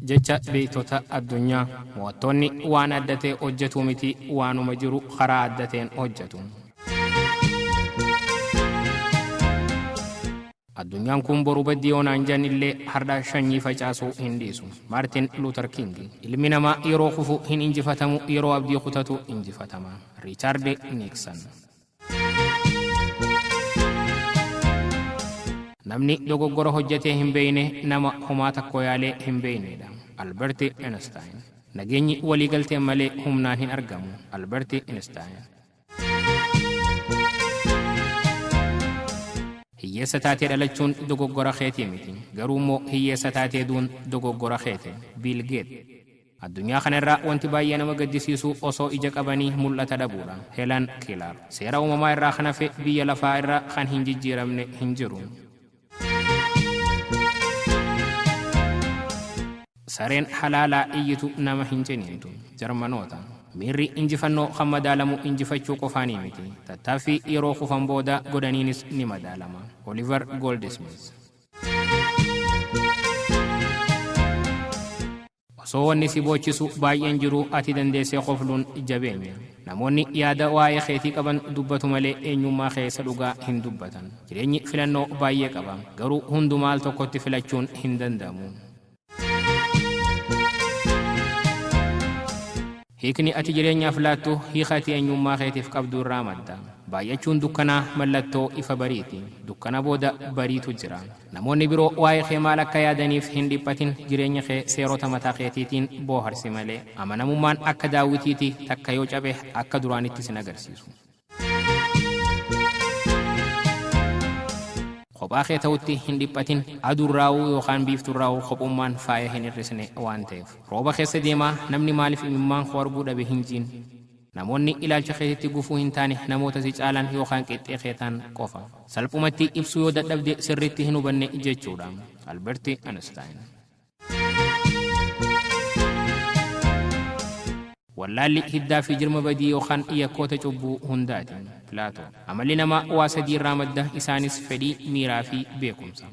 Jecha beektota addunyaa mo'attoonni waan adda ta'e hojjetu miti waanuma jiru karaa adda ta'een hojjetu. Addunyaan kun boru baddii yoonaan jan illee hardha shanyii facaasuu hin dhiisu. Maartin Luuter King. Ilmi namaa yeroo kufu hin injifatamu, yeroo abdii kutatu injifatama. Riichaard Niiksan. Namni dogoggora hojjetee hin beeyne nama homaa tokko yaalee hin beeynedha. Albert Einstein. Nageenyi waliigalteen malee humnaan hin argamu. Albert Einstein. Hiyyeessa taatee dhalachuun dogoggora keetii miti. Garuu immoo hiyyeessa taatee duun dogoggora keete. Bill Gates. Addunyaa kana irraa wanti baay'ee nama gaddisiisu osoo ija qabanii mul'ata dhabuudha. Helen Keller. Seera uumamaa irraa kan hafe biyya lafaa irra kan hin jijjiiramne hin jiru. Sareen halaalaa iyyitu nama hin ciniintu. Jarmanoota. Miirri injifannoo kan madaalamu injifachuu qofaanii miti. Tattaaffii yeroo kufan booda godhaniinis ni madaalama. Oliver Goldsmith. Osoo wanni si boochisu baay'een jiru ati dandeessee qofluun jabeenya. Namoonni yaada waa'ee keetii qaban dubbatu malee eenyummaa keessa dhugaa hin dubbatan. Jireenyi filannoo baay'ee qaba. Garuu hundumaa al tokkotti filachuun hin danda'amu. Hiikni ati jireenyaaf laattu hiika ati eenyummaa keetiif qabdu irraa madda. Baay'achuun dukkanaa mallattoo ifa bariiti. Dukkana booda bariitu jira. Namoonni biroo waa'ee kee maal akka yaadaniif hin dhiphatin, jireenya kee seerota mataa keetiitiin booharsi malee. Amanamummaan akka daawwitiiti, takka yoo cabe akka duraanitti sin agarsiisu. Kophaa kee ta'utti hin dhiphatin, aduurraa'uu yookaan biifturraa'uu kophummaan faaya hin hir'isne waan ta'eef. Rooba keessa deemaa namni maaliif imimmaan koo arguu dhabe hin jiin. Namoonni ilaalcha keetitti gufuu hin taane namoota si caalan yookaan qixxee kee ta'an qofa. Salphumatti ibsuu yoo dadhabde sirriitti hin hubanne jechuudha. Albert Einstein. Wallaalli hiddaa fi jirma badii yookaan yakkoota cubbuu hundaati. Pilaatoo. Amalli namaa waa sadii irraa madda, isaanis fedhii, miiraa fi beekumsa.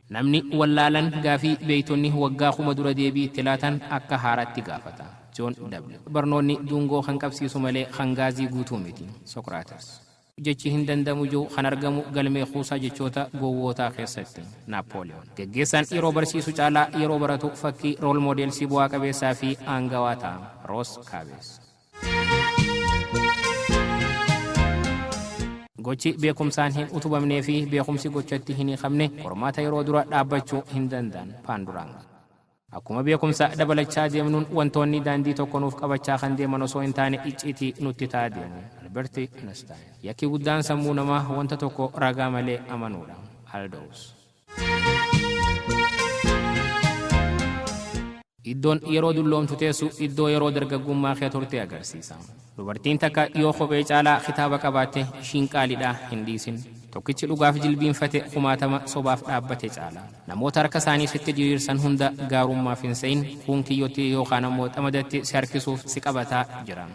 Namni wallaalan gaafii beeytonni waggaa 1000 dura deebii itti laatan akka haaraatti gaafata. John W. Barnoonni duungoo kan qabsiisu malee kan gaazii guutuu miti. Socrates. Jechi hin danda'amu jiru kan argamu galmee kuusaa jechoota gowwootaa keessatti. Naappooliyoon. Geggeessaan yeroo barsiisu caalaa yeroo baratu fakkii role models bu'aa qabeessaa fi aangawaa ta'a. Roos Kaabees. Gochi beekumsaan hin utubamnee fi beekumsi gochatti hin hiikamne qormaata yeroo dura dhaabbachuu hin danda'an. Paanduraang. Akkuma beekumsa dabalachaa deemnuun wantoonni daandii tokko nuuf qabachaa kan deeman osoo hin taane icciitii nutti ta'aa deemu. Albert Einstein. Yakki guddaan sammuu namaa wanta tokko ragaa malee amanuudha. Aldous. Iddoon yeroo dulloomtu teessu iddoo yeroo dargaggummaa kee turte agarsiisa. Dubartiin takka yoo kophee caalaa kitaaba qabaatte ishiin qaaliidha hin dhiisin. Tokkichi dhugaaf jilbiinfate kumaatama sobaaf dhaabbate caala. Namoota harka isaanii sitti diriirsan hunda gaarummaaf hin se'in, kuun kiyyotti yookaan ammoo xamadatti si harkisuuf si qabataa jira.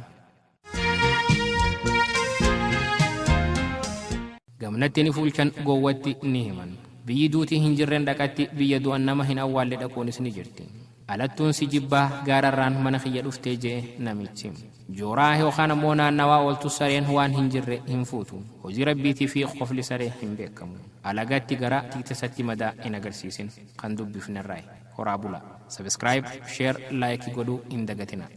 Gamnatti ni fuulchan, gowwatti ni himan. Biyyi duuti hin jirren dhaqatti, biyya du'an nama hin awwaalle dhaquunis ni jirti. Alattuun si jibbaa gaararraan mana kiyya dhuftee je'e namichi. Jooraa yookaan ammoo naannawaa ooltus sareen waan hin jirre hin fuutu. Hojii Rabbiitii fi qofli saree hin beekamu. Alagaatti garaa, tiitasatti madaa hin agarsiisin. Kan dubbifnerraayi. Horaa bulaa. Subscribe, share, like godhuu hin dagatinaa.